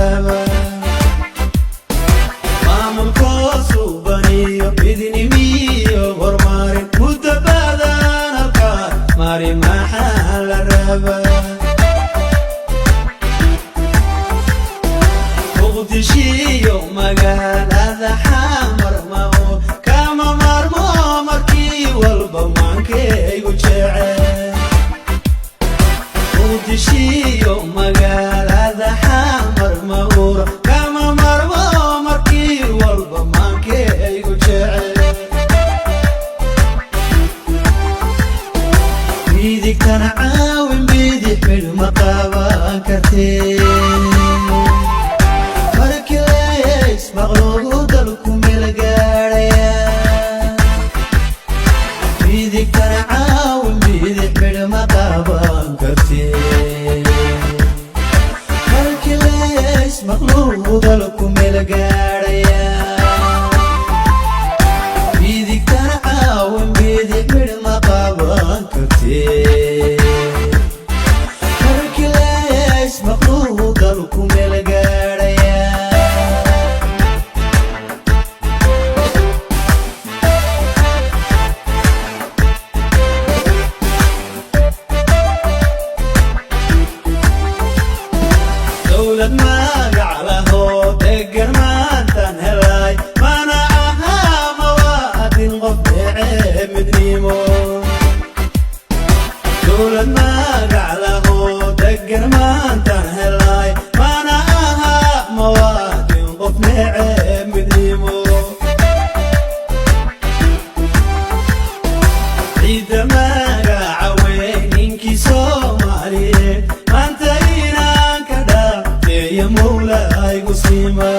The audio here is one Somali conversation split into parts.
Rabaa maamulkoosu baniyo midnimiyo horumarin, muddo badan halkaa mari, maxaa la rabaa? Muqdishiyo magaalada Xamar maho kama maarmo, markii walba maankaygu jecel. Muqdishiyo magaalada Xamar mahuur kama maarmo, markii walba maankaygu jecel. Midigtana caawin, bidix midh ma qaban kartee. Markii leysmaqlugu dalku meel gaadhaya. Midigtana caawin, bidix midh ma qaban kartee. Markii leysmaqlugu dalku meel gaadhaya. Midigtana caawin, bidix midh ma qaban kartee. Markii leysmaqlugu dalku meel gaadhaya. Dowlad magac lahoo degan maantaan helay, mana ahaa mawaadin qof dhece midnimo. Dowlad magac lahoo degan maantaan helay, mana ahaa mawaadin qof nece midnimo. Ciidda magaca weyn ninkii Soomaaliyeed, maanta inaan ka dhaafteeya Mawla igu siima.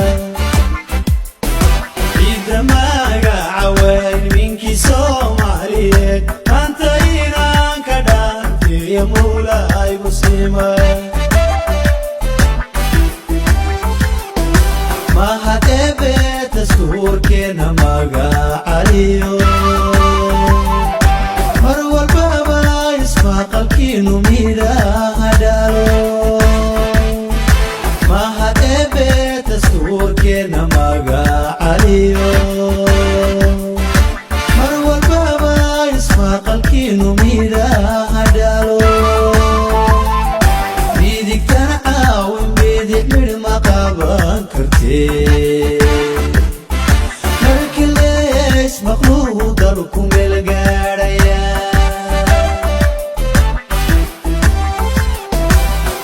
Ciidda magaca weyn ninkii Soomaaliyeed, maanta inaan ka dhaafteeya Mawla igu siima. Mahadebe dastuurkeena magacaliyo, mar walbaba ismaqalkiinu midhaha dhalo. Mahadebe dastuurkeena magacaliyo, mar walbaba ismaqalkiinu midhaha dhalo. Midigtana caawin, bidix midh ma qaban kartee. Markii leysmaqluhu dalku meel gaadhaya.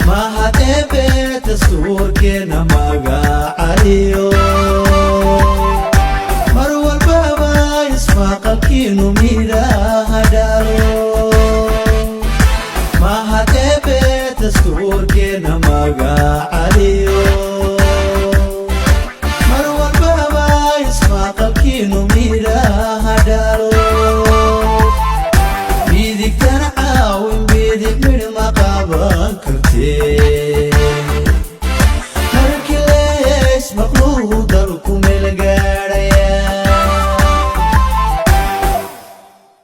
Mahadebe dastuurkeena magacaliyo, mar walbaba ismaqalkiinu midhaha dhalo. Mahadebe dastuurkeena magacaliyo, mar walbaba ismaqalkiinu midhaha dhalo. Midigtana caawin, bidix midh ma qaban kartee.